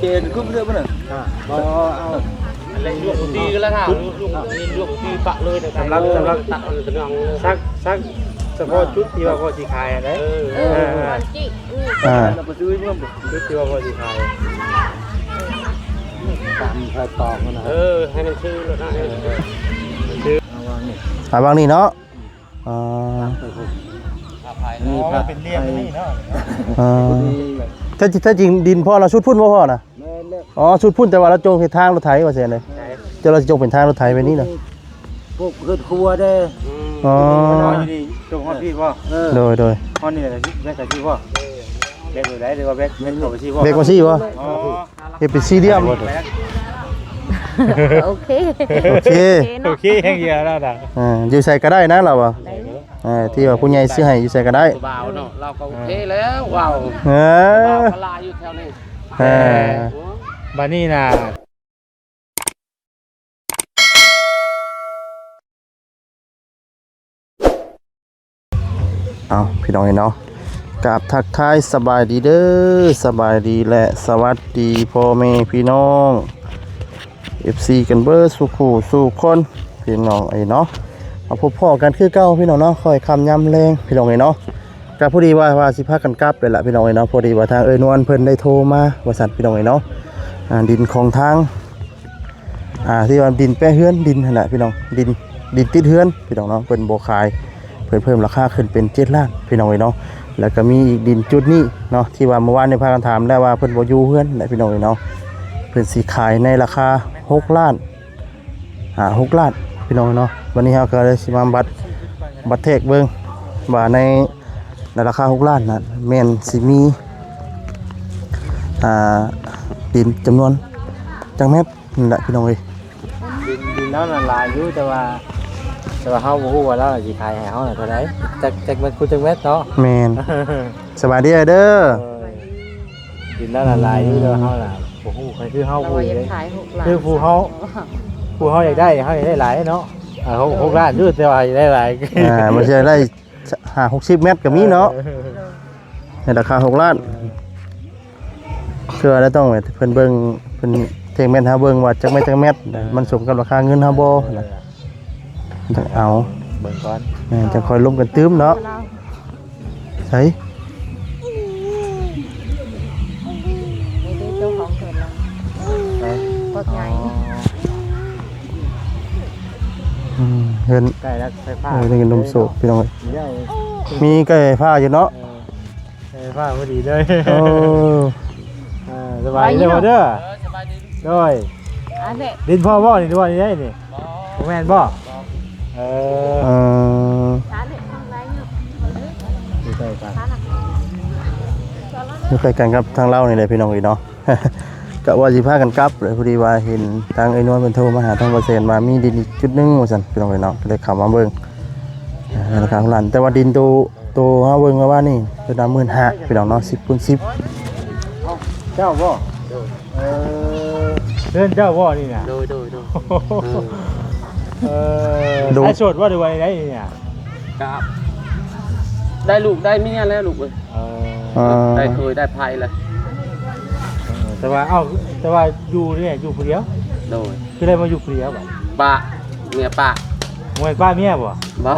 ເກນຄືເດີບໍ່ນະ ອ່າ ບໍ່ເອົາ ອັນແລກລວກຕີກັນລະ ລວກ ລວກຕີປະເລີຍ ສຳລັບ ສຳລັບ ຕັດເອົາແຕ່ນອງເລີຍ ສັກ ສັກສະເພາະຈຸດທີ່ວ່າພໍ່ຊິຂາຍຫັ້ນເດ້ ເອີ ເອີ ເອີ ອ່າ ຈຸດທີ່ວ່າພໍ່ຊິຂາຍ ຕາມໃຜຕອກຫັ້ນນະ ເອີ ໃຫ້ມັນຊື່ໂລດນະ ເອີ ຊື່ ອ່າ ວາງນີ້ເນາະ ອ່າ ນີ້ເປັນຫຼ່ຽມນີ້ເນາະ ອ່າ ແທ້ຈິງ ແທ້ຈິງດິນພໍ່ລະຊຸດພຸ້ນບໍ່ພໍ່ນະ? ແມ່ນແລ້ວ ອໍ ຊຸດພຸ້ນ ແຕ່ວ່າລາວຈົ່ງເຮັດທາງລົດໄຖວ່າຊັ້ນເດ້ ໃຊ່ ເຈົ້າລາວຊິຈົ່ງເປັນທາງລົດໄຖໄປນີ້ນະ ພວກເຮືອນຄົວເດ້ ອືມ ອໍ ຢູ່ນີ້ຈົ່ງຮອດພີ້ບໍ່? ເອີ ໂດຍ ໂດຍ ຮອດນີ້ແຫຼະ ແບກໄປພີ້ບໍ່? ແບກໄປໄດ້ ຫຼືວ່າແບກ ແບກເຂົ້າໄປພີ້ບໍ່? ແບກມາພີ້ບໍ່? ອໍ ເຮັດເປັນສີ່ຫຼ່ຽມ ໂອເຄ ໂອເຄ ໂອເຄເນາະ ໂອເຄ ແຮງດຽວແລ້ວນະ ອ່າ ຢູ່ໃສກໍໄດ້ນະລາວວ່າ ໄດ້ ເອີ ທີ່ວ່າຜູ້ໃຫຍ່ຊື້ໃຫ້ຢູ່ໃສກໍໄດ້ ຜູ້ບ່າວເນາະ ລາວກໍໂອເຄແລ້ວ ເວົ້າ ເອີ ຜູ້ບ່າວກໍຫຼາຍຢູ່ແຖວນີ້ ເອີ ບັດນີ້ນະ ເອົາ ພີ່ນ້ອງເອີຍເນາະ ກາບທັກທາຍສະບາຍດີເດີ ສະບາຍດີ ແລະ ສະຫວັດດີພໍ່ແມ່ພີ່ນ້ອງ ເອັຟຊີ ກັນເບິດສູ່ຄູ່ສູ່ຄົນ ພີ່ນ້ອງເອີຍເນາະ ມາພົບພໍ້ກັນຄືເກົ່າ ພີ່ນ້ອງເນາະ ຄ່ອຍຄ່ຳຍາມແລງ ພີ່ນ້ອງເອີຍເນາະ ກະພໍດີວ່າ ວ່າຊິພາກັນກັບເລີຍລະ ພີ່ນ້ອງເອີຍເນາະ ພໍດີວ່າທາງເອື້ອຍນວນເພິ່ນໄດ້ໂທມາວ່າຊັ້ນ ພີ່ນ້ອງເອີຍເນາະ ອ່າ ດິນຂອງທາງ ອ່າ ທີ່ວ່າດິນແປະເຮືອນ ດິນຫັ້ນແຫຼະພີ່ນ້ອງ ດິນ ດິນຕິດເຮືອນພີ່ນ້ອງເນາະ ເພິ່ນບໍ່ຂາຍ ເພິ່ນເພີ່ມລາຄາຂຶ້ນເປັນເຈັດລ້ານພີ່ນ້ອງເອີຍເນາະ ແລ້ວກໍມີອີກດິນຈຸດນີ້ເນາະ ທີ່ວ່າເມື່ອວານນີ້ພາກັນຖາມແລ້ວວ່າເພິ່ນບໍ່ຢູ່ເຮືອນແຫຼະພີ່ນ້ອງເອີຍເນາະ ເພິ່ນຊິຂາຍໃນລາຄາຫົກລ້ານ ອ່າ ຫົກລ້ານພີ່ນ້ອງເນາະ ວັນນີ້ເຮົາກໍເລີຍຊິມາບັດ ບັດແທກເບິ່ງວ່າໃນ ໃນລາຄາຫົກລ້ານນະ ແມ່ນຊິມີ ອ່າ ດິນຈຳນວນຈັກແມັດ ນັ້ນແຫຼະພີ່ນ້ອງເອີຍ ດິນ ດິນລາວນັ້ນຫຼາຍຢູ່ ແຕ່ວ່າ ແຕ່ວ່າເຮົາບໍ່ຮູ້ວ່າລາວຊິຂາຍໃຫ້ເຮົາເທົ່າໃດ ຈັກ ຈັກແມັດຄູຈັກແມັດເນາະ ແມ່ນ ສະບາຍດີເດີ ເອີ ດິນລາວນັ້ນຫຼາຍຢູ່ ແຕ່ວ່າເຮົານະບໍ່ຮູ້ ຄືເຮົາ ລາວວ່າຢາກຂາຍຫົກລ້ານ ຄືຜູ້ເຮົາ ຜູ້ເຮົາຢາກໄດ້ ເຮົາຢາກໄດ້ຫຼາຍເນາະ ອ່າ ຫົກ ຫົກລ້ານຢູ່ ແຕ່ວ່າຢາກໄດ້ຫຼາຍ ອ່າ ບໍ່ໃຊ່ໄດ້ ຫ້າຫົກສິບແມັດກໍມີເນາະ ເອີ ໃນລາຄາຫົກລ້ານ ເອີ ຄືວ່າລະຕ້ອງໃຫ້ເພິ່ນເບິ່ງ ເພິ່ນແທກແມັດເຮົາເບິ່ງວ່າຈັກແມັດ ຈັກແມັດ ເອີ ມັນສົມກັບລາຄາເງິນເຮົາບໍ່ ເອີ ນະ ຈັ່ງເອົາ ເບິ່ງກ່ອນ ແມ່ນ ຈັ່ງຄ່ອຍລົມກັນຕື່ມເນາະ ໃສ ນີ້ເດ້ເຈົ້າຂອງເພິ່ນລະ ໃສ ພວກໃຫຍ່ ອໍ ອືມ ເຮືອນ ໃກ້ແລ້ວໄຟຟ້າ ເອີ ນີ້ກໍນົມໂສກພີ່ນ້ອງເອີຍ ມີໃກ້ໄຟຟ້າຢູ່ເນາະ ເອີ ໄຟຟ້າພໍດີເລີຍ ໂອ້ ເອີ ສະບາຍດີເດີ ເອີ ສະບາຍດີ ໂດຍ ອັນນີ້ ດິນພໍ່ບໍ່ນີ້ ຫຼືວ່ານີ້ໄດ໋ນີ້ ບໍ່ ບໍ່ແມ່ນບໍ່ ບໍ່ ເອີ ເອີ ຢູ່ໃກ້ກັນ ຢູ່ໃກ້ກັນກັບທາງລາວນີ້ແຫຼະພີ່ນ້ອງເອີຍເນາະ ກະວ່າຊິພາກັນກັບເລີຍ ພໍດີວ່າເຫັນທາງເອື້ອຍນວນເພິ່ນໂທມາຫາທາງບ່າວແສນວ່າມີດິນອີກຈຸດໜຶ່ງວ່າຊັ້ນ ພີ່ນ້ອງເອີຍເນາະ ກໍເລີຍເຂົ້າມາເບິ່ງ ອ່າ ລາຄາຫົກລ້ານ ແຕ່ວ່າດິນໂຕ ໂຕເຮົາເບິ່ງເມື່ອວານນີ້ເພິ່ນວ່າໝື່ນຫ້າ ພີ່ນ້ອງເນາະ ສິບຄູນສິບ ເຈົ້າບໍ່? ໂດຍ ເອີ ເຮືອນເຈົ້າບໍ່ນີ້ນະ? ໂດຍ ໂດຍ ໂດຍ ເອີ ເອີ ໂດຍ ອ້າຍໂສດບໍ່ ຫຼືວ່າໃດນີ້ນະ? ກະໄດ້ລູກໄດ້ເມຍແລ້ວລູກເອີຍ ເອີ ເອີ ໄດ້ເຂີຍໄດ້ໃພ້ແລ້ວ ເອີ ແຕ່ວ່າ ເອົ້າ ແຕ່ວ່າຢູ່ນີ້ຢູ່ຜູ້ດຽວ? ໂດຍ ຄືໄດ້ມາຢູ່ຜູ້ດຽວບາດ? ປະ ເມຍປະ ບໍ່ແມ່ນປະເມຍບໍ່? ບໍ່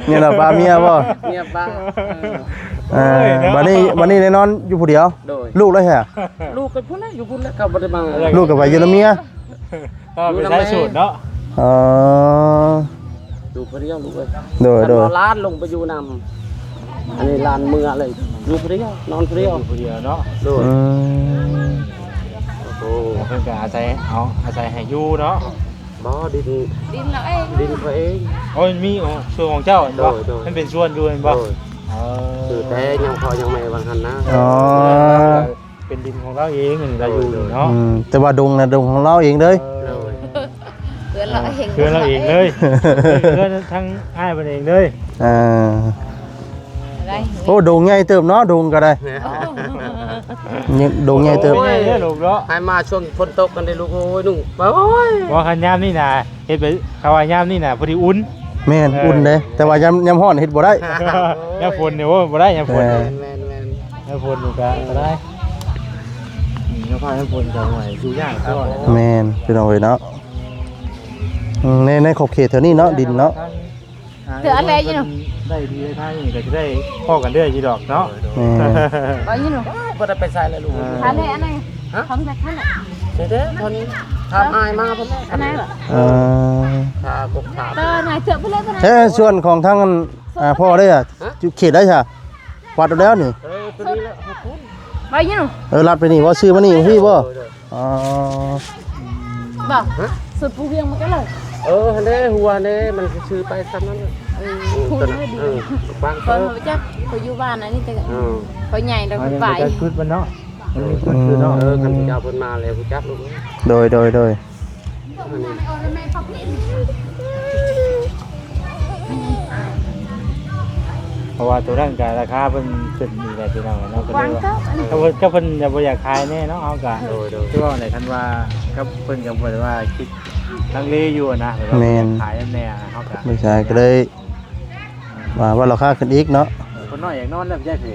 ເມຍລະປະເມຍບໍ່? ເມຍປະ ເອີ ເອີ ໂອ້ຍເນາະ ບັດນີ້ ບັດນີ້ໄດ້ນອນຢູ່ຜູ້ດຽວ? ໂດຍ ລູກລະໃສ? ລູກກໍພຸ້ນແຫຼະ ຢູ່ພຸ້ນແຫຼະ ກໍບໍ່ໄດ້ມາ ລູກກໍໄປຢູ່ນຳເມຍ ກໍໄປໃຊ້ສູດເນາະ ເອີ ຢູ່ຜູ້ດຽວລູກເອີຍ ໂດຍ ຄັນວ່າຫຼານລົງໄປຢູ່ນຳ ອັນນີ້ຫຼານເມືອເລີຍ ຢູ່ຜູ້ດຽວ ນອນຜູ້ດຽວ ຢູ່ຜູ້ດຽວເນາະ ໂດຍ ອືມ ໂອ້ ເພິ່ນກໍອາໄສ ເອົາ ອາໄສໃຫ້ຢູ່ເນາະ ບໍ່ ດິນ ດິນລາວເອງ ດິນເຂົາເອງ ໂອ້ຍ ມີ ໂອ້ ສ່ວນຂອງເຈົ້າແມ່ນບໍ່? ໂດຍ ໂດຍ ມັນເປັນສວນຢູ່ແມ່ນບໍ່? ໂດຍ ເອີ ແຕ່ຍັງພໍ່ຍັງແມ່ວ່າຫັ້ນນະ ອໍ ເປັນດິນຂອງລາວເອງ ລາວຢູ່ນີ້ເນາະ ອືມ ແຕ່ວ່າດົງນະ ດົງຂອງລາວເອງເລີຍ ເອີ ເຮືອນລາວເອງ ເຮືອນລາວເອງເລີຍ ເຮືອນທາງອ້າຍເພິ່ນເອງເລີຍ ອ່າ ໂອ້ ດົງໃຫຍ່ເຕີບເນາະ ດົງກໍໄດ້ ໂອ້ ດົງໃຫຍ່ເຕີບ ໂອ້ຍ ໃຫຍ່ເດີລູກເນາະ ໃຫ້ມາຊ່ວງຝົນຕົກກັນເດ້ລູກ ໂອ້ຍ ນຸ່ງ ໂອ້ຍ ບໍ່ ຄັນຍາມນີ້ນະ ເຮັດໄປ ເຂົາວ່າຍາມນີ້ນະ ພໍດີອຸ່ນ ແມ່ນ ເອີ ອຸ່ນເດ້ ແຕ່ວ່າຍາມ ຍາມຮ້ອນເຮັດບໍ່ໄດ້ ຍາມຝົນນີ້ ໂອ້ ບໍ່ໄດ້ ຍາມຝົນ ແມ່ນ ແມ່ນ ແມ່ນ ຍາມຝົນນີ້ກໍ ເອີ ອັນຕະລາຍ ຟ້າຍຝົນກໍຫວຍຢູ່ຍາກຄືວ່າແຫຼະເນາະ ແມ່ນ ພີ່ນ້ອງເອີຍເນາະ. ອືມ ໃນ ໃນຂອບເຂດແຖວນີ້ເນາະ ດິນເນາະ ເທື່ອອັນແລຢູ່ເນາະ ໄດ້ດີໄດ້ທາງນີ້ກໍຊິໄດ້ພໍ້ກັນເລື້ອຍຢູ່ດອກເນາະ. ແມ່ນ ບໍ່ຢູ່ເນາະ ບໍ່ໄດ້ໄປໃສແລ້ວລູກ. ເອີ ອັນນີ້ ອັນນັ້ນ ຮະ ຂອງແທ້ຫັ້ນແຫຼະ ເດ້ໆ ເພິ່ນຖາມອ້າຍມາເພິ່ນແຫຼະ ອັນນັ້ນເນາະ. ເອີ ຖ້າກົກຖາມ ກໍນາຍເສືອໄປເລີຍ ແທ້ສ່ວນຂອງທາງອັນ ອ່າ ພໍ່ເດ້ ຢູ່ເຂດໃດຊະ? ວັດແລ້ວນີ້ ເອີ ຕົວນີ້ແຫຼະ ໄປຢູ່ ເອີ ລັດໄປນີ້ ວ່າຊື່ມານີ້ ພີ່ບໍ່? ອໍ ບໍ່ ສຸດພູວຽງມັນກໍເລີຍ ເອີ ຫັ້ນເດ້ ຫົວເດ້ ມັນຊື່ໄປສ່ຳນັ້ນ ເອີ ພຸ້ນເລີຍ ເອີ ບາງ ຂ້ອຍຮູ້ຈັກ ຂ້ອຍຢູ່ບ້ານອັນນີ້ແຕ່ ເອີ ຂ້ອຍໃຫຍ່ແລ້ວ ຂ້ອຍໄປ ຈຸດມັນເນາະ ມັນມີຈຸດຢູ່ເນາະ. ເອີ ຄັນເຈົ້າເພິ່ນມາແລ້ວຮູ້ຈັກລູກ. ໂດຍ ໂດຍ ໂດຍ. ເພາະວ່າໂຕນັ້ນກະລາຄາເພິ່ນຂຶ້ນອີກແຫຼະພີ່ນ້ອງເນາະ ກໍເລີຍວ່າ ກໍເພິ່ນ ກໍເພິ່ນບໍ່ຢາກຂາຍແນ່ເນາະ ເຮົາກະ ໂດຍ ໂດຍ ຄືວ່າແຫຼະ ຄັນວ່າກັບເພິ່ນກໍບໍ່ໄດ້ວ່າຄິດລັງເລຢູ່ນະ ແບບວ່າ ແມ່ນ ຢາກຂາຍນຳແນ່ ເຮົາກະ ບໍ່ໃຊ່ ກໍເລີຍ ວ່າ ວ່າລາຄາຂຶ້ນອີກເນາະ. ເອີ ຄົນນ້ອຍຢາກນອນແລ້ວ ບໍ່ຈັກເດ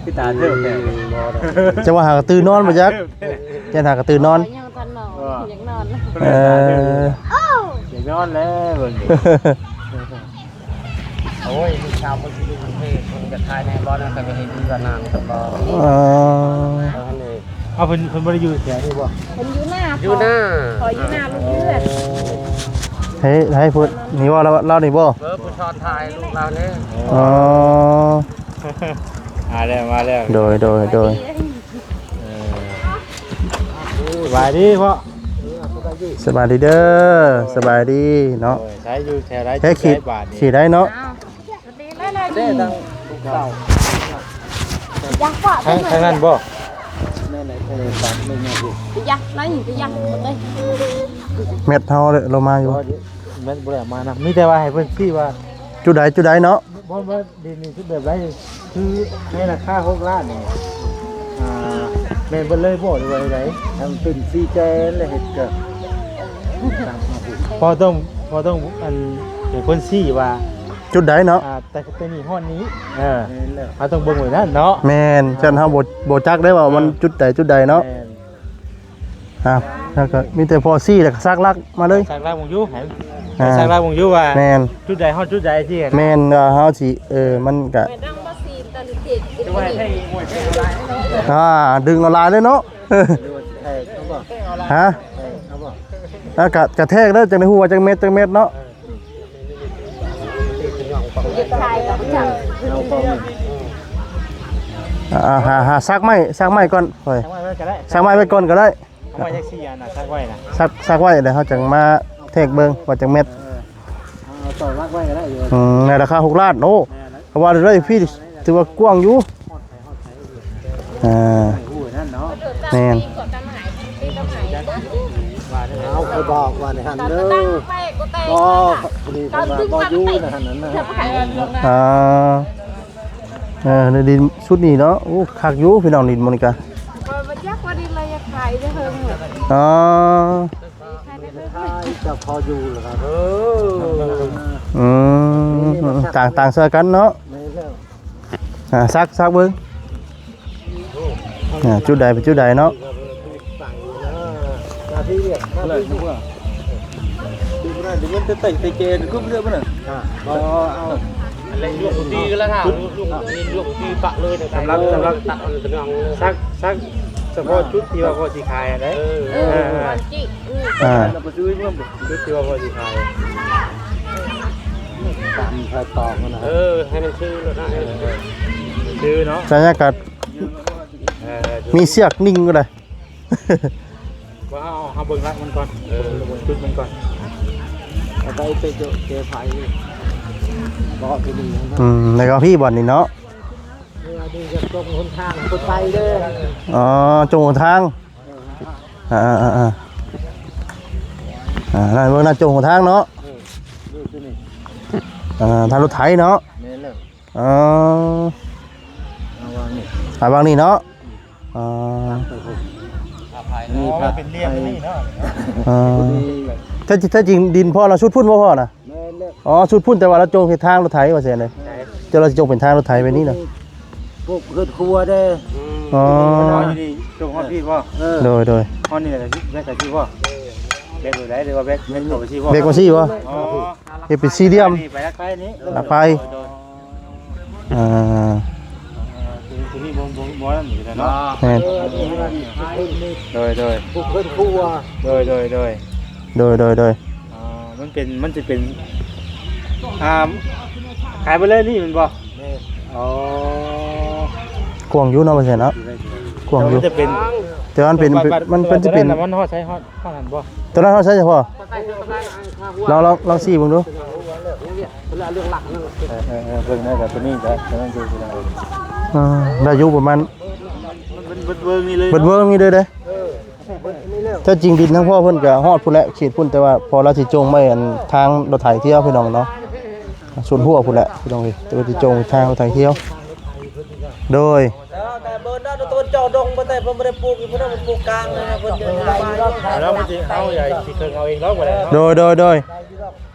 ຄືຕາເທີບແທ້ ອືມ ບໍ່ດອກ ຈະວ່າຫາກະຕື່ນນອນບໍ່ຈັກ ຢ້ານຫາກະຕື່ນນອນ ຍັງທັນນອນ ເອີ ຢາກນອນ ເອີ ຢາກນອນແລ້ວເບິ່ງນີ້. ໂອ້ຍ ລູກສາວເພິ່ນຊິຢູ່ກະເທບ ເພິ່ນຢາກຂາຍແນ່ບໍ່ນະ ກໍຢາກໃຫ້ຢູ່ກັນນານກັນບໍ່. ອໍ ເອີ ເອົາ ເພິ່ນ ເພິ່ນບໍ່ໄດ້ຢູ່ແຖວນີ້ບໍ່? ເພິ່ນຢູ່ໜ້າ ຢູ່ໜ້າ ຂໍຢູ່ໜ້າລູກເຮືອນ. ໃຫ້ ໃຫ້ເພິ່ນນີ້ບໍ່ ລາວ ລາວນີ້ບໍ່? ເອີ ຜູ້ສອນຖ່າຍລູກລາວນີ້. ອໍ ມາແລ້ວ ມາແລ້ວ ໂດຍ ໂດຍ ໂດຍ. ເອີ ສະບາຍດີພໍ່ ສະບາຍດີເດີ ສະບາຍດີເນາະ. ໂດຍ ໃຊ້ຢູ່ແຖວໃດ ແຖວຂີດ ບາດນີ້ ຂີດໃດເນາະ? ເດ້ ທາງລູກສາວ ທາງ ທາງນັ້ນບໍ່? ແມັດເຮົາເລີຍ ເຮົາມາຢູ່ ແມັດບໍ່ໄດ້ເອົາມານຳ ມີແຕ່ວ່າໃຫ້ເພິ່ນຊີ້ວ່າ ຈຸດໃດ ຈຸດໃດເນາະ? ບໍ່ ບໍ່ ດິນນີ້ຄືແບບໃດ ຄືໃນລາຄາຫົກລ້ານນີ້ ອ່າ ແມ່ນເບິດເລີຍບໍ່ ຫຼືວ່າໃດ? ທາງເປັນສີ່ແຈນແລ້ວເຮັດກະ ພໍຕ້ອງ ພໍຕ້ອງ ອັນ ເປັນຄົນຊີ້ວ່າ ຈຸດໃດເນາະ? ອ່າ ແຕ່ ແຕ່ນີ້ຮອດນີ້ ເອີ ແມ່ນແລ້ວ ເຮົາຕ້ອງເບິ່ງແບບນັ້ນເນາະ. ແມ່ນ ຊັ້ນເຮົາບໍ່ ບໍ່ຈັກໄດ້ວ່າມັນ ເອີ ຈຸດໃດ ຈຸດໃດເນາະ. ແມ່ນ ອ່າ ແລ້ວກໍມີແຕ່ພໍຊີ້ແລ້ວກໍສັກຫຼັກມາເລີຍ ສັກຫຼັກເບິ່ງຢູ່ ໃຫ້ ອ່າ ສັກຫຼັກເບິ່ງຢູ່ວ່າ ແມ່ນ ຈຸດໃດຮອດຈຸດໃດຊີ້ ແມ່ນວ່າເຮົາຊິ ເອີ ມັນກະ ອ່າ ດຶງເອົາຫຼາຍເລີຍເນາະ. ຮະ ແລ້ວກະ ກະແທກເດີ ຈັ່ງໄດ້ຮູ້ວ່າຈັກແມັດ ຈັກແມັດເນາະ. ອ່າ ຫາ ຫາສັກໄມ້ ສັກໄມ້ກ່ອນ ຂ້ອຍ ສັກໄມ້ໄວ້ກ່ອນກໍໄດ້ ເອົາໄວ້ຈັກສີ່ອັນນະ ສັກໄວ້ນະ ສັກ ສັກໄວ້ ແລ້ວເຮົາຈັ່ງມາແທກເບິ່ງວ່າຈັກແມັດ. ເອີ ເອົາຕໍ່ຫຼັກໄວ້ກໍໄດ້ຢູ່. ອືມ ໃນລາຄາຫົກລ້ານ ໂອ້ ແມ່ນແລ້ວ ກໍວ່າໄດ້ພີ່ ຖືວ່າກວ້າງຢູ່. ອ່າ ແມ່ນ ເອົາ ຂ້ອຍບອກວ່າໃນຫັ້ນເດີ ບໍ່ ພໍດີເພິ່ນວ່າບໍ່ຢູ່ໃນຫັ້ນນັ້ນນະ. ອ່າ ເອີ ໃນດິນຊຸດນີ້ເນາະ ໂອ້ ຄັກຢູ່ພີ່ນ້ອງ ດິນໝ່ອງນີ້ກະ ຂ້ອຍບໍ່ຈັກວ່າດິນລະຢາກຂາຍແຕ່ເຫິງ. ອໍ ຂາຍ ເຈົ້າພໍຢູ່ລະ ເອີ ອືມ ຕ່າງ ຕ່າງຊ່ອຍກັນເນາະ. ແມ່ນແລ້ວ ອ່າ ສັກ ສັກເບິ່ງ ອ່າ ຈຸດໃດເປັນຈຸດໃດເນາະ. ສຳລັບ ສຳລັບສັກ ສັກສະເພາະຈຸດທີ່ວ່າພໍ່ຊິຂາຍຫັ້ນເດ້. ເອີ ເອີ ອ່າ ຈຸດທີ່ວ່າພໍ່ຊິຂາຍ ຕາມໃຜຕອກຫັ້ນນະ. ເອີ ໃຫ້ມັນຊື່ໂລດນະ ເອີ ຊື່ເນາະ ສັນຍາກາດ. ເອີ ມີເຊືອກໜິ່ງກໍໄດ້ ວ່າເຮົາ ເຮົາເບິ່ງຫຼັກມັນກ່ອນ ເອີ ເບິ່ງຈຸດມັນກ່ອນ ເອົາໄປເຈາະແກ້ໄຂບໍ່ຄືນີ້. ອືມ ແລ້ວກໍພີ້ບ່ອນນີ້ເນາະ. ເອີ ອັນນີ້ຈະຕົງຫົນທາງຄົນໄປເດີ. ອໍ ຕົງຫົນທາງ ອ່າ ອ່າ ອ່າ ອ່າ ນັ້ນເບິ່ງນັ້ນ ຈົງຫົນທາງເນາະ. ເອີ ຢູ່ທີ່ນີ້ ອ່າ ທາງລົດໄຖເນາະ. ແມ່ນແລ້ວ ອໍ ເອົາວາງນີ້ ອ່າ ວາງນີ້ເນາະ. ອໍ ນີ້ ອໍ ເປັນຫຼ່ຽມນີ້ເນາະ. ອໍ ແທ້ຈິງ ແທ້ຈິງດິນພໍ່ລະຊຸດພຸ້ນບໍ່ພໍ່ນະ? ແມ່ນແລ້ວ ອໍ ຊຸດພຸ້ນ ແຕ່ວ່າລະຈົງເຮັດທາງລົດໄຖວ່າຊັ້ນເດ້. ໃຊ່ ເຈົ້າລະຈົງເປັນທາງລົດໄຖແບບນີ້ນະ ພວກເຮືອນຄົວເດ້. ອືມ ອໍ ຢູ່ນີ້ ລົງຮອດພີ້ບໍ່? ເອີ ໂດຍ ໂດຍ ຮອດນີ້ແຫຼະ ແບກໄປພີ້ບໍ່? ແບກໂດຍໃດ ຫຼືວ່າແບກ ແບກເຂົ້າໄປພີ້ບໍ່? ແບກມາພີ້ບໍ່? ອໍ ເຮັດເປັນສີ່ຫຼ່ຽມ ໄປຫຼັກໄຟນີ້ ຫຼັກໄຟ ໂດຍ ໂດຍ ອ່າ ເອີ ຄື ຄືນີ້ບໍ່ ບໍ່ ບໍ່ນັ້ນຢູ່ແລ້ວເນາະ ແມ່ນ ໂດຍ ໂດຍ ບຸກເພິ່ນຄົວ ໂດຍ ໂດຍ ໂດຍ ໂດຍ ໂດຍ ໂດຍ ອ່າ ມັນເປັນ ມັນຊິເປັນ ອ່າ ຂາຍໄປເລີຍນີ້ແມ່ນບໍ່? ແມ່ນ ອໍ ກວ້າງຢູ່ເນາະ ວ່າຊັ້ນເນາະ ກວ້າງຢູ່ ແຕ່ວ່າມັນຈະເປັນ ແຕ່ວ່າມັນເປັນ ມັນ ມັນຊິເປັນ ມັນຮອດໃສ ຮອດ ຮອດຫັ້ນບໍ່? ຕົວນັ້ນເຮົາໃຊ້ສະເພາະ ລອງ ລອງ ລອງຊີ້ເບິ່ງດູ ເອີ ເອີ ເອີ ເບິ່ງໄດ້ກັບຕົວນີ້ ໄດ້ ຕົວນັ້ນຢູ່ ອ່າ ໄດ້ຢູ່ປະມານ ເບິດເວີງນີ້ເລີຍ ເບິດເວີງນີ້ເລີຍເດ້ ແທ້ຈິງດິນທາງພໍ່ເພິ່ນກໍຮອດພຸ້ນແຫຼະ ເຂດພຸ້ນ ແຕ່ວ່າພໍລາວຊິຈົ່ງໄວ້ອັນທາງລົດໄຖທ່ຽວ ພີ່ນ້ອງເນາະ ສວນຮົ້ວພຸ້ນແຫຼະ ພີ່ນ້ອງເອີຍ ແຕ່ວ່າຊິຈົ່ງທາງລົດໄຖທ່ຽວ ໂດຍ ແຕ່ເບິ່ງເນາະ ຕົວເຈາະດົງບໍ່ໄດ້ ເພິ່ນບໍ່ໄດ້ປູກຢູ່ພຸ້ນນະ ເພິ່ນປູກກາງເລີຍນະ ເພິ່ນຈະລະບາຍ ແລ້ວມັນຊິເອົາໃຫຍ່ຊິເຄິ່ງເອົາເອງດອກບໍ່ໄດ້ເນາະ ໂດຍ ໂດຍ ໂດຍ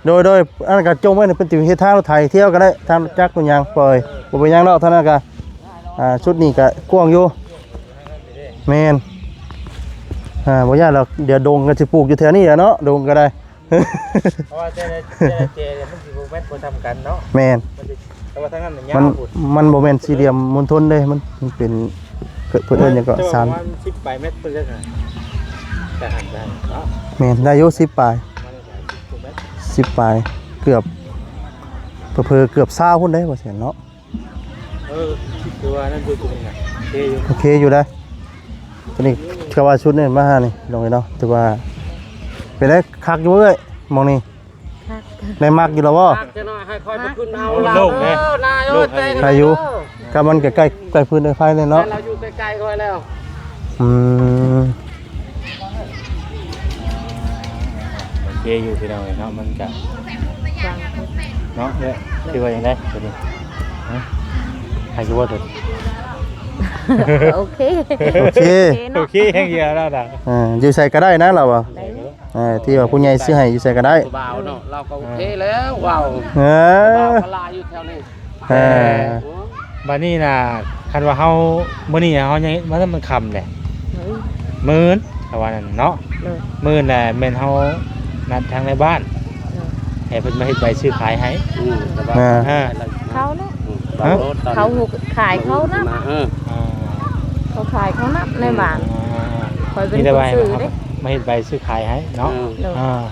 ໂດຍ ໂດຍ ອັນນັ້ນກໍຈົ່ງໄວ້ນີ້ ເພິ່ນຊິເຮັດທາງລົດໄຖທ່ຽວກໍໄດ້ ທາງລົດຈັກມັນຫຍັງ ປ່ອຍ ບໍ່ເປັນຫຍັງດອກ ທາງນັ້ນກໍ ອ່າ ຊຸດນີ້ກໍກວ້າງຢູ່ ແມ່ນ ອ່າ ບໍ່ຍາກດອກ ດຽວດົງກໍຊິປູກຢູ່ແຖວນີ້ແຫຼະເນາະ ດົງກໍໄດ້ ເພາະວ່າແຕ່ລະ ແຕ່ລະເຈມັນຊິບໍ່ແມ່ນບໍ່ສ່ຳກັນເນາະ ແມ່ນ ມັນຊິ ແຕ່ວ່າທາງນັ້ນມັນຍາວພຸ້ນ ມັນບໍ່ແມ່ນສີ່ຫຼ່ຽມມົນທົນເດ້ ມັນ ມັນເປັນ ເພິ່ນເອີ້ນຫຍັງເກາະ ແຕ່ວ່າ ສາມ ປະມານສິບປາຍແມັດພຸ້ນເດ້ ຈາກຫັ້ນໄປເນາະ ແມ່ນ ໄດ້ຢູ່ສິບປາຍ ປະມານສິບແມັດ ສິບປາຍ ເກືອບ ເຜີໆເກືອບຊາວພຸ້ນເດ້ ວ່າຊັ້ນເນາະ ເອີ ຄືວ່ານັ້ນຢູ່ຕົງນີ້ນະ ໂອເຄຢູ່ ໂອເຄຢູ່ໄດ໋ ຕົວນີ້ ຄືວ່າຊຸດນີ້ມາຫານີ້ ພີ່ນ້ອງເອີຍເນາະ ຖືວ່າເປັນໄດ ຄັກຢູ່ເອີຍ ໝ່ອງນີ້ ຄັກ ໄດ້ມັກຢູ່ລະບໍ່? ຄັກ ຈັກໜ້ອຍໃຫ້ຂ້ອຍໄປຂຶ້ນເອົາ ໂລ່ງເດ້ ນາຍເອີຍ ໂລ່ງ ໄດ້ຢູ່ ກໍມັນກໍໃກ້ ໃກ້ພື້ນໃກ້ໄຟແລ້ວເນາະ ແມ່ນລະ ຢູ່ໃກ້ໆຂ້ອຍແລ້ວ ອືມ ໂອເຄຢູ່ພີ່ນ້ອງເອີຍເນາະ ມັນກະ ເນາະ ເອີ ຄືວ່າຈັ່ງໃດຕົວນີ້ ຮະ ໃຫ້ຢູ່ບໍ່ຕົວນີ້ ໂອເຄ ໂອເຄ ໂອເຄແຮງດຽວແລ້ວນະ ເອີ ຢູ່ໃສກໍໄດ້ນະລາວວ່າ ໄດ້ ເອີ ທີ່ວ່າຜູ້ໃຫຍ່ຊື້ໃຫ້ຢູ່ໃສກໍໄດ້ ຜູ້ບ່າວເນາະ ລາວກໍໂອເຄແລ້ວ ເວົ້າ ເອີ ຜູ້ບ່າວກໍຫຼາຍຢູ່ແຖວນີ້ ເອີ ແຕ່ບາດນີ້ນະ ຄັນວ່າເຮົາ ມື້ນີ້ເຮົາຍັງເຮັດມາ ມັນຄ່ຳແຫຼະ ມື້ອື່ນ ເຮົາວ່ານັ້ນເນາະ ມື້ອື່ນແຫຼະ ແມ່ນເຮົານັດທາງໃນບ້ານ ໃຫ້ເພິ່ນມາເຮັດໃບຊື້ຂາຍໃຫ້ ອືມ ແຕ່ວ່າ ອ່າ ເຂົາເນາະ ອືມ ເຂົາຂາຍເຂົານະ ເອີ ອ່າ ເຂົາຂາຍເຂົານະ ໃນບ້ານ ອ່າ ຂ້ອຍເປັນຜູ້ຊື້ເດ້ ມາເຮັດໃບຊື້ຂາຍໃຫ້ເນາະ ເອີ ອ່າ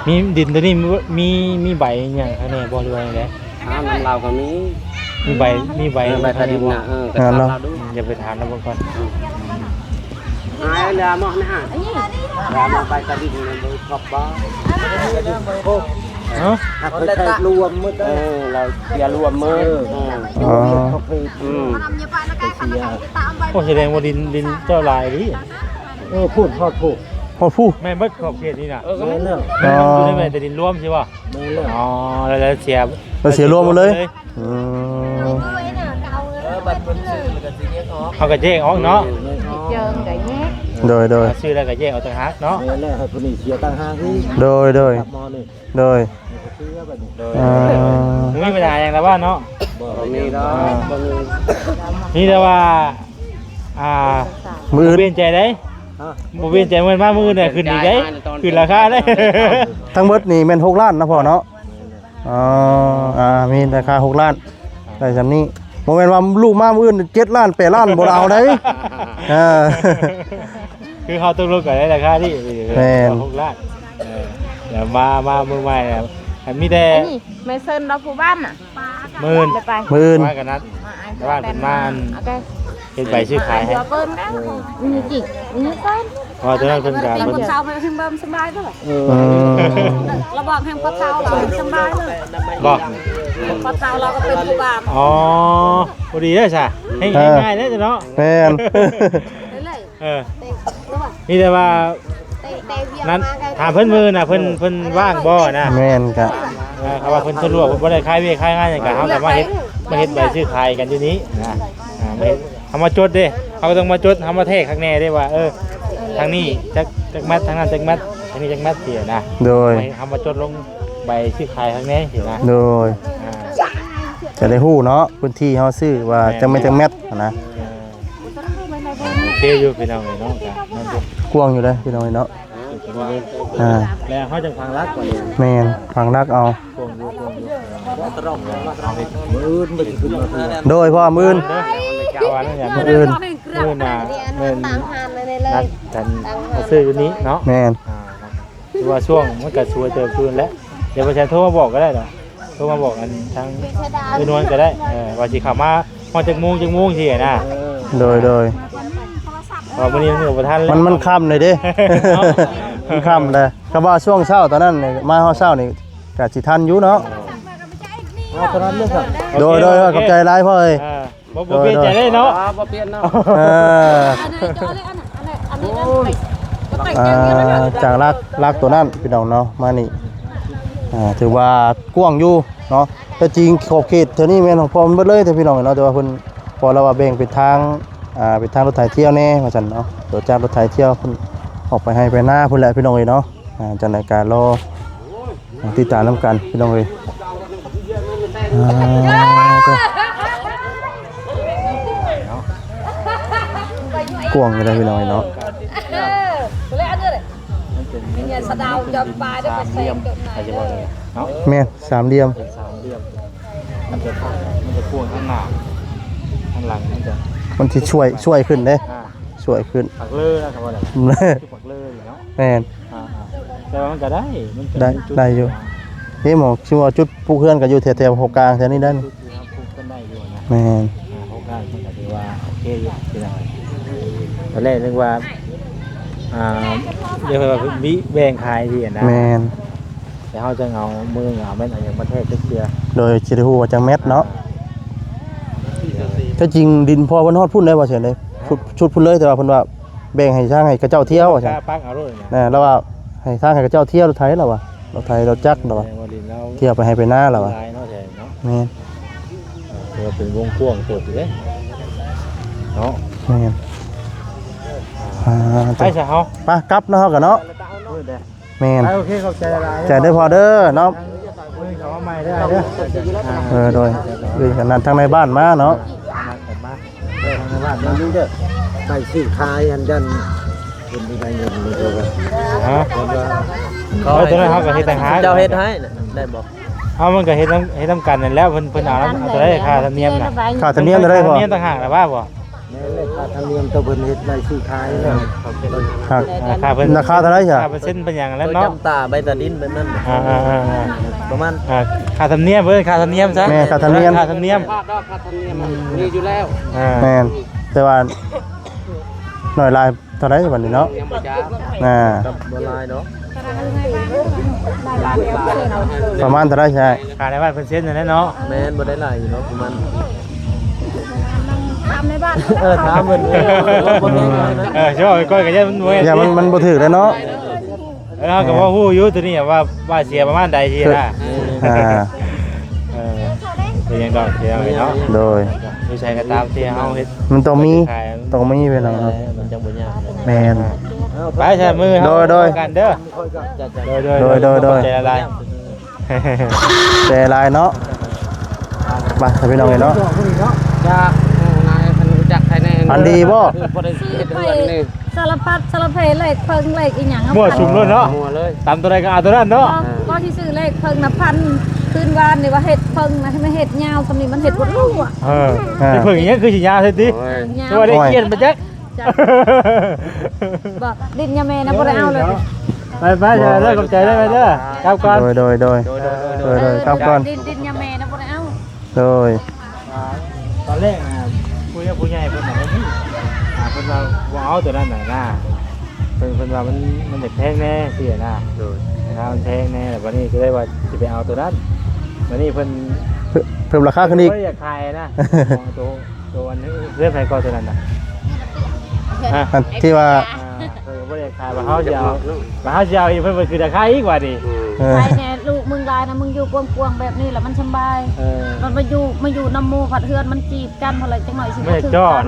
ມີດິນຕົວນີ້ ມີ ມີໃບຫຍັງຂ້າງໃນບໍ່ ຫຼືວ່າຈັ່ງໃດ? ຖາມນຳລາວກໍມີ ມີໃບ ມີໃບ ເອີ ໃບຕາດິນນະ ເອີ ກໍຖາມລາວດູ ອືມ ຢ່າໄປຖາມລາວເບິ່ງກ່ອນ ອືມ ອາຍລາມອນະ ລາມອນໃບຕາດິນນະ ບໍ່ຊອບບໍ່ ຮະ ຫາກເຄີຍລວມໝົດ ເອີ ລາວເສຍລວມໝົດ ເອີ ອໍ ອືມ ໂອ້ ສະແດງວ່າດິນ ດິນເຈົ້າຫຼາຍອີ່ຫຼີ ເອີ ພຸ້ນ ຮອດພຸ້ນ ຮອດພຸ້ນ ແມ່ນເບິດຂອບເຂດນີ້ນະ ເອີ ແມ່ນແລ້ວ ແມ່ນ ອໍ ຢູ່ໃນແມ່ນແຕ່ດິນລວມຊິບໍ່? ແມ່ນແລ້ວ ອໍ ແລ້ວ ແລ້ວເສຍ ແລ້ວເສຍລວມໝົດເລີຍ ເສຍລວມໝົດເລີຍ ອືມ ເອີ ບັດເພິ່ນຊື້ແລ້ວກໍຊິແຍກອອກ ເຮົາກໍແຍກອອກເນາະ ອືມ ເຈີກໍແຍກ ໂດຍ ໂດຍ ຊື້ແລ້ວກໍແຍກອອກຕ່າງຫາກເນາະ ແມ່ນແລ້ວ ໃຫ້ຜູ້ນີ້ເສຍຕ່າງຫາກອີກ ໂດຍ ໂດຍ ໂດຍ ເອີ ບໍ່ມີບັນຫາຫຍັງແລ້ວວ່າເນາະ ບໍ່ ບໍ່ມີດອກ ອ່າ ບໍ່ມີ ມີແຕ່ວ່າ ອ່າ ມື້ອື່ນ ບໍ່ປ່ຽນໃຈເດ້ ຮະ ບໍ່ປ່ຽນໃຈ ມື້ມາມື້ອື່ນຂຶ້ນອີກເດ້ ຂຶ້ນລາຄາເດ້ ທັງໝົດນີ້ແມ່ນຫົກລ້ານນະພໍ່ເນາະ ອໍ ອ່າ ມີລາຄາຫົກລ້ານ ໄດ້ຊ່ຳນີ້ ບໍ່ແມ່ນວ່າລູກມາມື້ອື່ນເຈັດລ້ານ ແປດລ້ານ ບໍ່ໄດ້ເອົາໄດ໋ ເອີ ຄືເຮົາຕົກລົງກັນໃນລາຄານີ້ ແມ່ນ ຫົກລ້ານ ເອີ ແລ້ວມາ ມາມື້ໃໝ່ ອັນມີແຕ່ ອັນນີ້ແມ່ເຊີນລາວຜູ້ບ້ານນະ ໝື່ນ ໄດ້ໄປ ໝື່ນ ວ່າກັນນັດ ວ່າເພິ່ນມາອັນ ໂອເຄ ເຮັດໃບຊື້ຂາຍໃຫ້ ເອີ ເບິ່ງນະ ເອີ ມີຈິງ ມີເຊີນ ເພາະວ່າຕົວນັ້ນເພິ່ນກໍ ແລ້ວເພິ່ນ ເພິ່ນເຊົາໃຫ້ເພິ່ນເບິ່ງສະບາຍເດີ ເອີ ລະບອກແຫ່ງພໍ່ເຖົ້າລາວສະບາຍເລີຍ ບໍ່ ພໍ່ເຖົ້າລາວກໍເປັນຜູ້ບ້ານ ອໍ ພໍດີເດ້ຊະ ແຮງ ເອີ ແຮງງ່າຍເດ້ເນາະ ແມ່ນ ເອີ ມີແຕ່ວ່າ ນັ້ນ ຖາມເພິ່ນມື້ນະ ເພິ່ນ ເພິ່ນວ່າງບໍ່ນະ ແມ່ນກະ ເອີ ເຂົາວ່າເພິ່ນສະດວກ ບໍ່ໄດ້ຄາຍວຽກຄາຍງານຫຍັງກະ ເຮົາກໍມາເຮັດ ມາເຮັດໃບຊື້ຂາຍກັນຢູ່ນີ້ນະ ອ່າ ມາເຮັດ ເຮົາມາຈົດເດ້ ເຮົາກໍຕ້ອງມາຈົດ ເຮົາມາແທກຄັກແນ່ເດ້ວ່າ ເອີ ທາງນີ້ຈັກ ຈັກມັດ ທາງນັ້ນຈັກມັດ ທາງນີ້ຈັກມັດ ຊີ້ນະ ໂດຍ ເຮົາມາຈົດລົງໃບຊື້ຂາຍຄັກແນ່ຊີ້ນະ ໂດຍ ອ່າ ຈະໄດ້ຮູ້ເນາະ ພື້ນທີ່ເຮົາຊື້ວ່າ ແມ່ນ ຈັກແມັດ ຈັກແມັດຫັ້ນນະ ເອີ ເອີ ຄືຢູ່ພີ່ນ້ອງເອີຍເນາະ ກະນັ້ນເດ້ ກວ້າງຢູ່ເດ້ພີ່ນ້ອງເອີຍເນາະ ອ່າ ແລ້ວເຮົາຈັ່ງພັງຫຼັກກ່ອນ ແມ່ນ ພັງຫຼັກເອົາ ກວ້າງຢູ່ ກວ້າງຢູ່ ມື້ອື່ນບໍ່ຊິຂຶ້ນມາຄື ໂດຍ ເພາະວ່າມື້ອື່ນ ມື້ອື່ນ ມື້ໜ້າແມ່ນນັດກັນມາຊື້ຢູ່ນີ້ເນາະ ແມ່ນ ອ່າ ຄືວ່າຊ່ວງມັນກະສວຍເຕີບຄືນແຫຼະ ດຽວບໍ່ແຊນໂທມາບອກກໍໄດ້ດອກ ໂທມາບອກອັນທາງເອື້ອຍນວນກໍໄດ້ ເອີ ວ່າຊິເຂົ້າມາຮອດຈັກໂມງຈັກໂມງຊີ້ນະ ໂດຍ ໂດຍ ເພາະມື້ນີ້ມັນກໍບໍ່ທັນແລ້ວ ມັນ ມັນຄ່ຳເລີຍເດ້ ເນາະ ມັນຄ່ຳເລີຍ ຄັນວ່າຊ່ວງເຊົ້າຕອນນັ້ນນີ້ ມາຮອດເຊົ້ານີ້ກໍຊິທັນຢູ່ເນາະ ເອົາເທົ່ານັ້ນເລີຍຄັບ ໂດຍ ໂດຍ ໂອເຄ ຂອບໃຈຫຼາຍພໍ່ເອີຍ ອ່າ ບໍ່ ບໍ່ປ່ຽນໃຈເດ້ເນາະ ບໍ່ປ່ຽນເນາະ ເອີ ອັນນີ້ຈະເອົາເລີຍ ອັນນັ້ນ ອັນນີ້ ອັນນີ້ ອັນນີ້ ອ່າ ຈາກຫຼັກ ຫຼັກຕົວນັ້ນພີ່ນ້ອງເນາະ ມານີ້ ອ່າ ຖືວ່າກວ້າງຢູ່ເນາະ ແຕ່ຈິງຂອບເຂດແຖວນີ້ແມ່ນຂອງພໍ່ເພິ່ນເບິດເລີຍເດ້ພີ່ນ້ອງເນາະ ແຕ່ວ່າເພິ່ນ ເພາະລາວວ່າແບ່ງເປັນທາງ ອ່າ ເປັນທາງລົດໄຖທ່ຽວແດ່ວ່າຊັ້ນເນາະ ໂຕຈາກລົດໄຖທ່ຽວເພິ່ນອອກໄປໄຮ່ໄປນາພຸ້ນແຫຼະພີ່ນ້ອງເອີຍເນາະ ອ່າ ຈັ່ງໃດກໍລໍ ຕິດຕາມນຳກັນພີ່ນ້ອງເອີຍ ອ່າ ກວ້າງຢູ່ເດ້ພີ່ນ້ອງເອີຍເນາະ ແມ່ນສາມຫຼ່ຽມ ມັນຈະ ມັນຈະກວ້າງທາງໜ້າ ທາງຫຼັງມັນຈະ ມັນຊິຊ່ວຍ ຊ່ວຍຂຶ້ນເດ້ ອ່າ ຊ່ວຍຂຶ້ນ ປາກເລີນະ ຄຳວ່ານັ້ນ ປາກເລີເນາະ ແມ່ນ ອ່າໆ ແຕ່ວ່າມັນກໍໄດ້ ມັນກໍໄດ້ ໄດ້ຢູ່ ນີ້ໝໍ ຄືວ່າຈຸດປູກເຮືອນກໍຢູ່ແຖວໆ ໂພກາງແຖວນີ້ເດ້ ປູກເຮືອນໄດ້ຢູ່ນະ ແມ່ນ ອ່າ ໂພກາງມັນກໍຖືວ່າໂອເຄຢູ່ ຕອນແລກນຶກວ່າ ອ່າ ເອີ້ນວ່າມີແບ່ງຂາຍຊີ້ນະ ແມ່ນ ແຕ່ເຮົາຈັ່ງເອົາມືເອົາແມ່ນເອົາຫຍັງມາແທກຈັກເທື່ອ ໂດຍຊິໄດ້ຮູ້ວ່າຈັກແມັດເນາະ ອ່າ ແທ້ຈິງດິນພໍ່ເພິ່ນຮອດພຸ້ນໄດ໋ ບໍ່ແຊນເດ້ ຊຸດ ຊຸດພຸ້ນເລີຍ ແຕ່ວ່າເພິ່ນວ່າ ແບ່ງໃຫ້ທາງໃຫ້ເຂົາເຈົ້າທ່ຽວວ່າຊັ້ນ ປັກເອົາໂລດນະ ແມ່ນ ລາວວ່າໃຫ້ທາງໃຫ້ເຂົາເຈົ້າທ່ຽວລົດໄຖລາວວ່າ ລົດໄຖລົດຈັກລາວວ່າ ແມ່ນ ວ່າດິນລາວ ທ່ຽວໄປໄຮ່ໄປນາລາວວ່າ ຫຼາຍເນາະແຖວນີ້ເນາະ ແມ່ນ ເອີ ຖືວ່າເປັນວົງກວ້າງເຕີບຢູ່ເດ້ເນາະ ແມ່ນ ອ່າ ໄປຊະເຮົາ ໄປກັບເນາະ ເຮົາກໍເນາະ ແມ່ນ ໂອເຄ ຂອບໃຈຫຼາຍໆ ໃຈເດີພໍ່ເດີເນາະ ເອີ ໂດຍ ເອີ ກັນນັດທາງໃນບ້ານມາເນາະ ເອີ ທາງໃນບ້ານມາ ເອີ ທາງໃນບ້ານມາ ມັນມີເດີ ໃບຊື້ຂາຍອັນນັ້ນ ເພິ່ນຊິໄດ້ເງິນເດີ ຮະ ເພິ່ນວ່າ ເອີ ຕົວນັ້ນເຮົາກໍເຮັດຕ່າງຫາກ ເຈົ້າເຮັດໃຫ້ນະ ໄດ້ບໍ່ ເຮົາມັນກໍເຮັດນຳ ເຮັດນຳກັນນັ້ນແຫຼະ ເພິ່ນ ເພິ່ນເອົາ ເອົາເທົ່າໃດຄ່າທຳນຽມນະ ຄ່າທຳນຽມເທົ່າໃດພໍ່ ຄ່າທຳນຽມຕ່າງຫາກລະວ່າບໍ່ ແມ່ນແຫຼະ ຄ່າທຳນຽມໂຕເພິ່ນເຮັດໄວ້ຊື້ຂາຍແລ້ວ ອ່າ ຄ່າເພິ່ນ ຄ່າເພິ່ນ ລາຄາເທົ່າໃດຊະ ຄ່າເປີເຊັນເປັນຫຍັງແລ້ວເນາະ ຈຳຕາໃບຕາດິນແບບນັ້ນ ອ່າໆໆໆ ປະມານ ອ່າ ຄ່າທຳນຽມ ເອີ້ນຄ່າທຳນຽມຊະ ແມ່ນ ຄ່າທຳນຽມ ຄ່າທຳນຽມ ຄ່າທຳນຽມມັນມີຢູ່ແລ້ວ ອ່າ ແມ່ນ ແຕ່ວ່າໜ້ອຍຫຼາຍ ເທົ່າໃດບັດນີ້ເນາະ ຍັງບໍ່ຈ້າ ອ່າ ບໍ່ຫຼາຍດອກ ປະມານເທົ່າໃດຊະ ຄ່າໃນບ້ານເພິ່ນເຊັນນັ້ນແຫຼະເນາະ ແມ່ນ ບໍ່ໄດ້ຫຼາຍຢູ່ເນາະ ປະມານ ຖາມໃນບ້ານ ເອີ ຖາມເພິ່ນ ເອີ ຊິເວົ້າໄປກ່ອນກໍຢ້ານມັນບໍ່ແມ່ນ ຢ້ານມັນ ມັນບໍ່ຖືກແລ້ວເນາະ ເອີ ເຮົາກໍພໍຮູ້ຢູ່ໂຕນີ້ວ່າ ວ່າເສຍປະມານໃດຊີ້ນະ ອ່າ ເອີ ເປັນຫຍັງດອກ ເປັນຫຍັງເນາະ ໂດຍ ຢູ່ໃສກໍຕາມທີ່ເຮົາເຮັດ ມັນຕ້ອງມີ ຕ້ອງມີເປັນຫຍັງເນາະ ມັນຈັ່ງບໍ່ຍາກ ແມ່ນ ໄປຊະ ມື້ເຮົາ ໂດຍ ໂດຍ ກັນເດີ ໂດຍ ໂດຍ ໂດຍ ໂດຍ ຂອບໃຈຫຼາຍໆ ໃຈຫຼາຍເນາະ ໄປ ໃຫ້ພີ່ນ້ອງເຫັນເນາະ ຈາກນາຍເພິ່ນຮູ້ຈັກໃຜແດ່ ອັນດີບໍ່ ພໍໄດ້ເຮັດເຮືອນນີ້ ສາລະພັດສາລະເພ ເລກເພິ່ງເລກອີ່ຫຍັງ ມົ້ວສຸມໂລດເນາະ ມົ້ວເລີຍ ຕຳຕົວໃດກໍເອົາຕົວນັ້ນເນາະ ກໍ ກໍຊິຊື້ເລກເພິ່ງນະ ພັນ ຄືນວານນີ້ວ່າເຮັດເພິ່ງນະ ໃຫ້ມັນເຮັດຍາວສ່ຳນີ້ ມັນເຮັດບໍ່ຮູ້ອະ ເອີ ເອີ ເພິ່ງອີ່ຫຍັງຄືຊິຍາວແທ້ຕິ ຍາວ ຄືວ່າໄດ້ກຽນມາຈັກ ບໍ່ ດິນຍາແມ່ນະບໍ່ໄດ້ເອົາເລີຍ ໄປໆ ເດີ ຂອບໃຈເດີ ໄປເດີ ກັບກ່ອນ ໂດຍ ໂດຍ ໂດຍ ໂດຍ ໂດຍ ກັບກ່ອນ ດິນ ດິນຍາແມ່ນະບໍ່ໄດ້ເອົາ ໂດຍ ອ່າ ຕອນແລກນະ ຜູ້ ຜູ້ໃຫຍ່ເພິ່ນນະ ບໍ່ມີ ອ່າ ເພິ່ນວ່າບໍ່ເອົາຕົວນັ້ນນະ ນະ ເພິ່ນ ເພິ່ນວ່າມັນ ມັນຢາກແພງແດ່ຊີ້ນະ ໂດຍ ລາຄາມັນແພງແດ່ ແລ້ວບັດນີ້ກໍເລີຍວ່າຊິໄປເອົາຕົວນັ້ນ ບັດນີ້ເພິ່ນ ເພີ່ມ ເພີ່ມລາຄາຂຶ້ນອີກ ບໍ່ໄດ້ຢາກຂາຍນະ ໂຕ ໂຕອັນເຮືອນໃຜກໍຕົວນັ້ນນະ ຮະ ອັນທີ່ວ່າ ອ່າ ເພິ່ນກໍບໍ່ໄດ້ຂາຍ ວ່າເຮົາຊິເອົາ ວ່າເຮົາຊິເອົາອີກ ເພິ່ນກໍຂຶ້ນລາຄາອີກວ່ານີ້ ເອີ ໃຜແດ່ລູກມຶງຫຼາຍນະ ມຶງຢູ່ກວ້າງໆແບບນີ້ລະມັນສຳບາຍ ເອີ ມັນມາຢູ່ ມາຢູ່ນຳໝູ່ພັດເຮືອນມັນຈີບກັນພຸ້ນລະ ຈັກໜ້ອຍຊິບໍ່ຖືກກັນ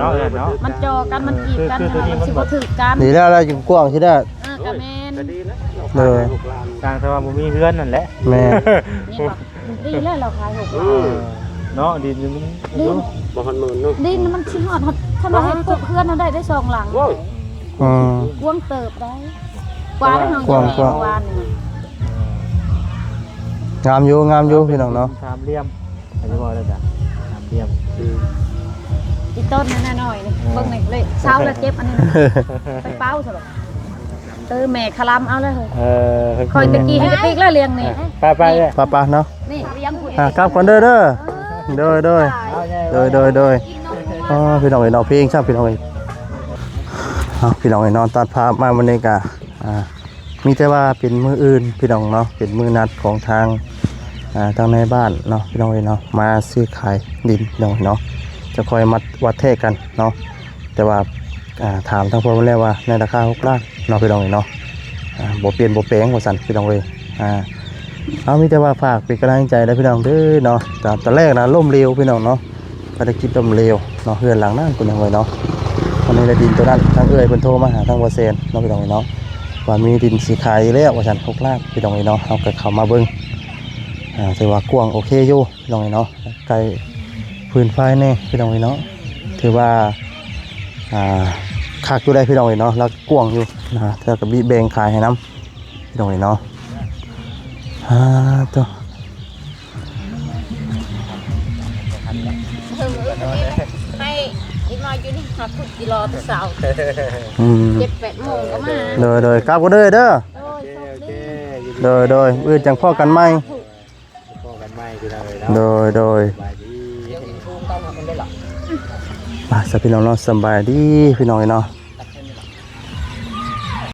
ມັນຈ່ອກັນ ມັນຈີບກັນ ມັນຊິບໍ່ຖືກກັນ ດີແລ້ວລະ ຢູ່ກວ້າງຊິໄດ້ ເອີ ກໍແມ່ນ ໂດຍ ຕ່າງແຕ່ວ່າບໍ່ມີເຮືອນນັ້ນແຫຼະ ແມ່ນ ນີ້ບໍ່ ດີແລ້ວລາວຂາຍຫົກລ້ານ ເອີ ເນາະ ດິນມັນ ດິນ ບໍ່ຮອດໝື່ນເນາະ ດິນມັນຊິຮອດ ຮອດ ຄັນວ່າເຮັດປົກເຮືອນເຮົາໄດ້ ໄດ້ສອງຫຼັງ ໂອ້ຍ ອືມ ກວ້າງເຕີບໄດ໋ ກວ່າເຮົາ ກວ້າງ ກວ້າງ ວານນີ້ ງາມຢູ່ ງາມຢູ່ ພີ່ນ້ອງເນາະ ສາມຫຼ່ຽມ ອັນນີ້ບໍ່ໄດ້ຈ້ະ ສາມຫຼ່ຽມ ອີ່ຕົ້ນນັ້ນໜ້ອຍນີ້ ເອີ ເບິ່ງນີ້ເລີຍ ເຊົ້າແລ້ວເຈັບອັນນີ້ ໄປເປົ່າຊະດອກ. ເອີ ແມ່ຄະລຳເອົາເລີຍ ເອີ ຂ້ອຍຕະກີ້ໃຫ້ກະຕິກແລ້ວລ້ຽງນີ້ ເອີ ໄປໆ ໄປໆເນາະ ນີ້ລ້ຽງຜູ້ ອ່າ ກັບກ່ອນເດີ ເດີ ໂດຍ ໂດຍ ໂດຍ ໂດຍ ໂດຍ ອໍ ພີ່ນ້ອງເອີຍເນາະ ເພງຊ້ຳ ພີ່ນ້ອງເອີຍ ເອົາ ພີ່ນ້ອງເອີຍເນາະ ຕັດພາບມາມື້ນີ້ກະ ອ່າ ມີແຕ່ວ່າເປັນມື້ອື່ນ ພີ່ນ້ອງເນາະ ເປັນມື້ນັດຂອງທາງ ອ່າ ທາງນາຍບ້ານເນາະ ພີ່ນ້ອງເອີຍເນາະ ມາຊື້ຂາຍດິນ ພີ່ນ້ອງເນາະ ຈະຄ່ອຍມາວັດແທກກັນເນາະ. ແຕ່ວ່າ ອ່າ ຖາມທາງພໍ່ເພິ່ນແລ້ວວ່າໃນລາຄາຫົກລ້ານເນາະ ພີ່ນ້ອງເອີຍເນາະ ອ່າ ບໍ່ປ່ຽນບໍ່ແປງວ່າຊັ້ນ ພີ່ນ້ອງເອີຍ ອ່າ ເອົາ ມີແຕ່ວ່າຝາກເປັນກຳລັງໃຈເດີ ພີ່ນ້ອງເດີເນາະ ຕອນ ຕອນແລກນະລົ້ມເຫຼວ ພີ່ນ້ອງເນາະ ພາລະກິດລົ້ມເຫຼວເນາະ ເຮືອນຫຼັງນັ້ນ ພີ່ນ້ອງເອີຍເນາະ ວັນນີ້ໄດ້ດິນໂຕນັ້ນ ທາງເອື້ອຍເພິ່ນໂທມາຫາທາງບໍ່ແຊນເນາະ ພີ່ນ້ອງເນາະ ວ່າມີດິນຊິຂາຍອີກແລ້ວວ່າຊັ້ນ ຫົກລ້ານ ພີ່ນ້ອງເອີຍເນາະ ເຮົາກໍເຂົ້າມາເບິ່ງ ອ່າ ຖືວ່າກວ້າງໂອເຄຢູ່ ພີ່ນ້ອງເອີຍເນາະ ໃກ້ພື້ນໄຟແດ່ ພີ່ນ້ອງເອີຍເນາະ ຖືວ່າ ອ່າ ຄັກຢູ່ໄດ໋ ພີ່ນ້ອງເອີຍເນາະ ແລ້ວກວ້າງຢູ່ນະ ແລ້ວກໍມີແບ່ງຂາຍໃຫ້ນຳ ພີ່ນ້ອງເອີຍເນາະ ອ່າ ໂຕ ໃຫ້ອີກໜ້ອຍຢູ່ນີ້ຫາພຸດກິໂລແຕ່ເຊົ້າ ອືມ ເຈັດແປດໂມງກໍມາ ໂດຍ ໂດຍ ກັບກັນເດີ ເດີ ໂດຍ ໂອເຄ ໂອເຄ ໂດຍ ໂດຍ ມື້ອື່ນຈັ່ງພໍ້ກັນໃໝ່ ພໍ້ກັນໃໝ່ ພີ່ນ້ອງເອີຍເນາະ ໂດຍ ໂດຍ ສະບາຍດີ ໄປຊະ ພີ່ນ້ອງເນາະ ສະບາຍດີ ພີ່ນ້ອງເອີຍເນາະ.